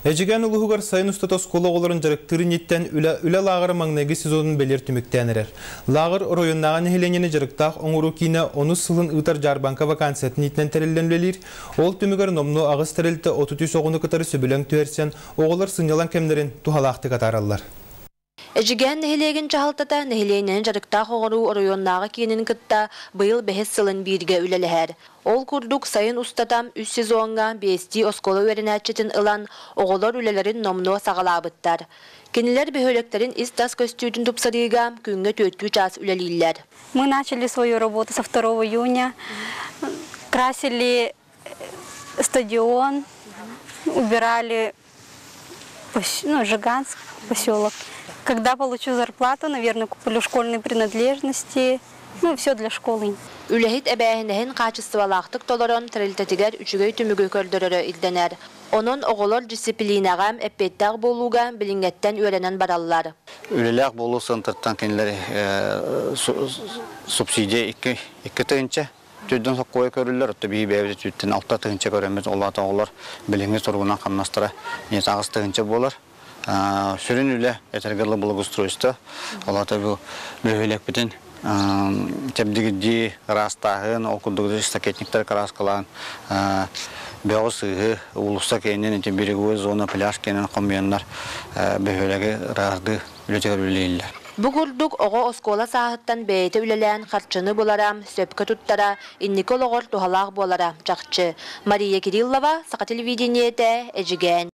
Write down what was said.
Эдьигээн улууһугар сайын устата оскуола оҕолорун дьарыктыыр инниттэн үлэ, үлэ лааҕыра маҥнайгы сезонун бэлиэр түмүктээн эрэр. Лааҕыр оройуоннааҕы нэһилиэнньэни дьарыктаах оҥоруу киинэ онус сылын ыытар дьаарбаҥка вакансиятын иитинэн тэриллэн үлэлиир. Ол түмүгэр номнуо аҕыс тэрилтэ 33 оҕону кытары сөбүлэҥ түһэрсэн, оҕолор сынньалаҥ кэмнэрин туһалаахтык атаараллар. Эдьигээн нэһилиэгин дьаһалтата нэһилиэнньэни дьарыктаах оҥоруу оройуоннааҕы киинин кытта быйыл бэһис сылын бииргэ үлэлэһэр. Ол курдук сайын устата үс сезоҥҥа биэстии оскуола үөрэнээччитин ылан, оҕолор үлэлэрин номнуо саҕалаабыттар. Кинилэр бөһүөлэктэрин ис-тас көстүүтүн тупсарыыга күҥҥэ түөртүү чаас үлэлииллэр. Мы начали свою работу со 2 июня. Красили стадион, убирали, ну, Жиганск поселок. Когда получу зарплату, наверное, куплю школьные принадлежности, ну, все для школы. Үлэһит эбээһинэһин хаачыстыбалаахтык толорон, тэрилтэтигэр үчүгэй түмүгү көрдөрөрө ирдэнэр. Онон оҕолор дьиссипилиинэҕэ, эппиэттээх буолууга билиҥҥэттэн үөрэнэн бараллар. Үлэлээх буолуу центртан кинилэр субсидия 2 тыһыынча түрдэн соккуой көрүллэр, отто биһи бэйэбит өттүттэн 6 тыһыынча көрөммүт, улаата оҕолор билиҥҥи туругунан хамнастара 8 тыһыынча буолар. Сүрүн үлэ этэргэ благоустройство, олата бу бөһүөлэкпитин чэбдигирдии, ыраастааһын, ол курдук штакетниктар кырааскалаан, бөҕү сыыһы, уулусса кэннин, ити береговой зона, пляж кэннин хомуйаннар бөһүөлэги ыраардыы үлэтигэр үлэлииллэр. Бу курдук оҕо оскуола сааһыттан бэйэтэ үлэлээн харчыны булара, сөпкө туттара, инники олоҕор туһалаах буолара чахчы. Мария Кириллова, Саха телевидениетэ, Эдьигээн.